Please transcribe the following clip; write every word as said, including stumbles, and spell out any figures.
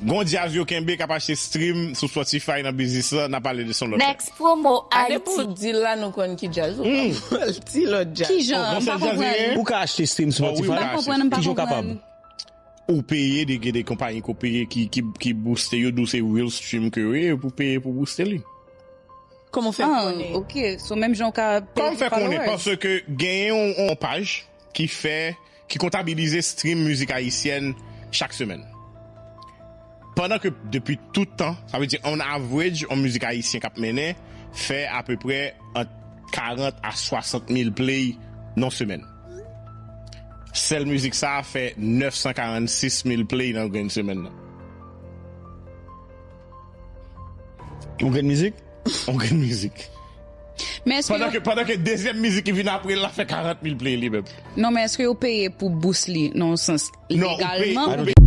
Gon djaz yo kenbe k ap achte stream sou Spotify nan biznis lan, n a pale de son lòt. Next promo Ade pou Haiti. Deal la nou konn ki djaz ou pral ti lòt djaz. Ki jan? Bon, M pa sèl djaz li konprann. Genyen? Ou ka achte stream M Spotify? pa konprann, m pa Ki jan w kapab? Konprann. Ou peye de, gen de konpayi ko peye ki, ki, ki booste yo, di w se real stream ke yo ye, pou peye pou booste li. Kòman w fè Ah, konnen? Ok, so menm jan w ka Kòman m fè konnen? followers. Paske genyen yon, yon paj ki fè, ki kontabilize stream mizik ayisyèn chak semèn. Pandan ke depi tout tan, sa vle di on average, yon mizik ayisyen k ap mennen fè apeprè ant karant a swasant mil play nan semèn. Sèl mizik sa a fè nèf san karannsis mil play nan grenn semèn nan. Ou gen mizik? On grenn mizik. Men èske Pandan yo, ke, pandan ke dezyèm mizik ki vin apre l la fè karant mil play li menm. Non, men èske yo peye pou boost li nan yon sans Non, ou peye, legalman? ou